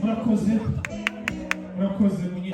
Murakoze, murakoze munyi.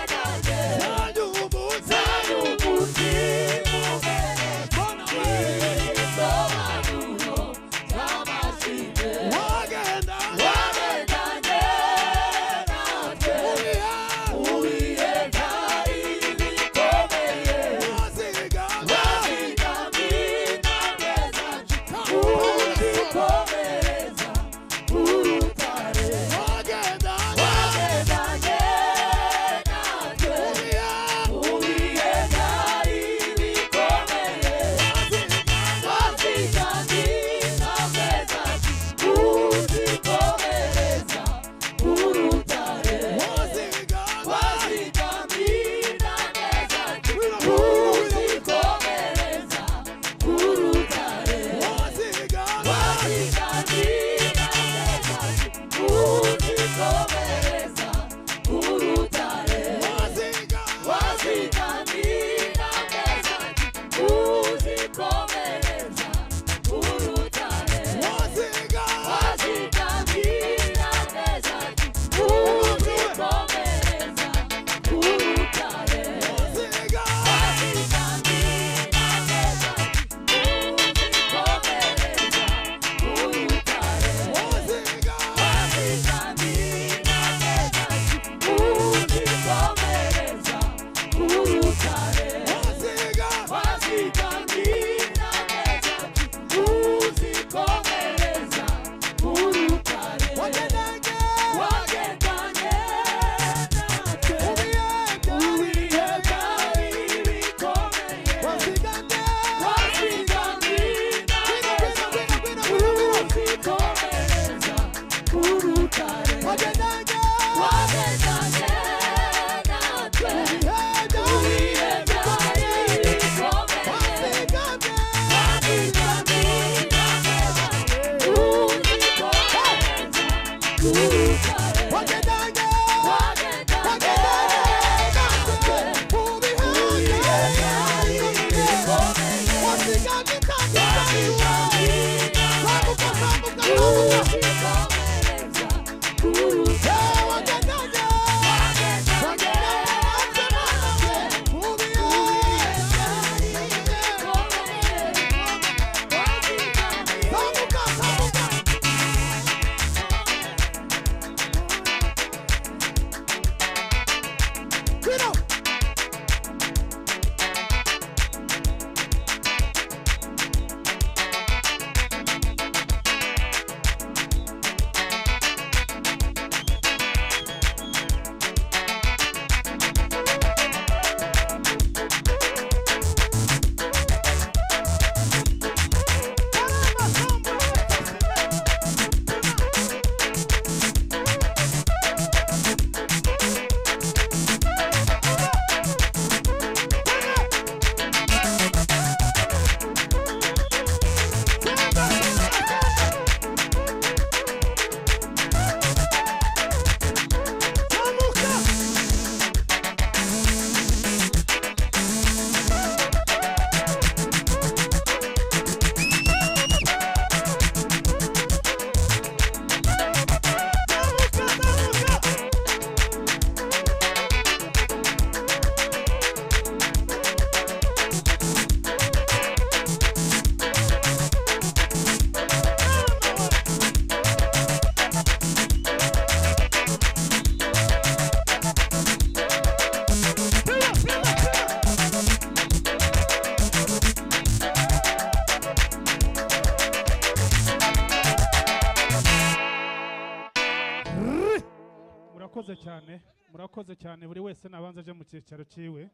Murakoze cyane, murakoze cyane. Buri wese nabanza aje mu cyicaro ciwe.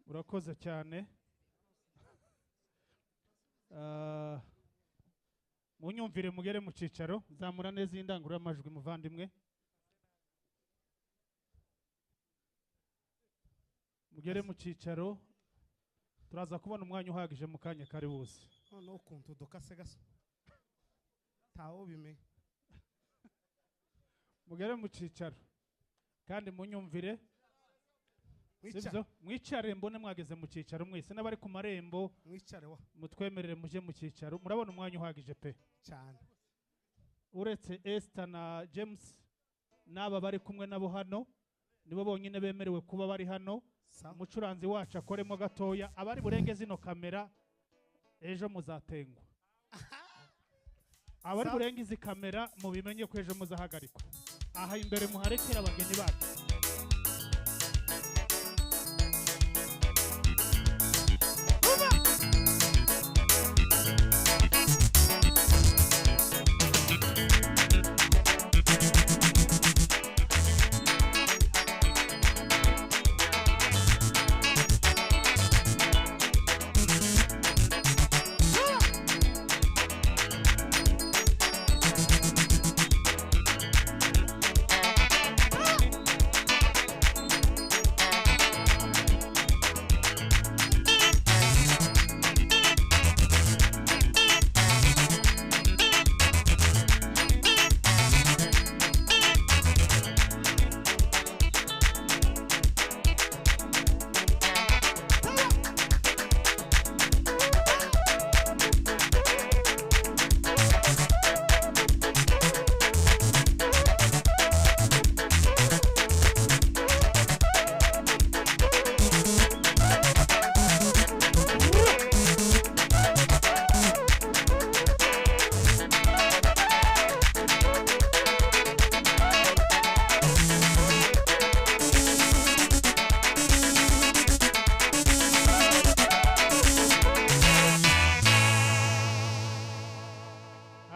Murakoze cyane. Munyumvire mugere mu cyicaro. Zamura neza indangururamajwi muvandimwe, mugere mu cyicaro. Turaza kubona umwanya uhagije mu kanya kari buze. Noneho ukuntu dukase gasa ntawo bimenya. Mugere mu cyicaro kandi munyumvire, sibyo? Mwicare mbone mwageze mu cyicaro mwese, n'abari ku marembo mwicare wa mutwemerere muje mu cyicaro. Murabona umwanya uhagije pe cyane. Uretse Esther na James n'aba bari kumwe nabo hano, nibo bonyine bemerewe kuba bari hano. Sawa. Umucuranzi wacu akoremo gatoya. Abari burenge zino kamera, ejo muzatengwa. Abari Sawa. burenge izi kamera, mubimenye ko ejo muzahagarikwa. Aha imbere muharekere abageni bacu.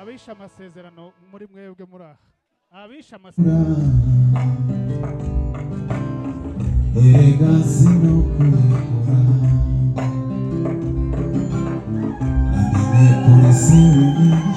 Abishe amasezerano muri mwebwe muri aha, abishe amasezerano. Erega sinokurekura, namenye kuri si wenyine.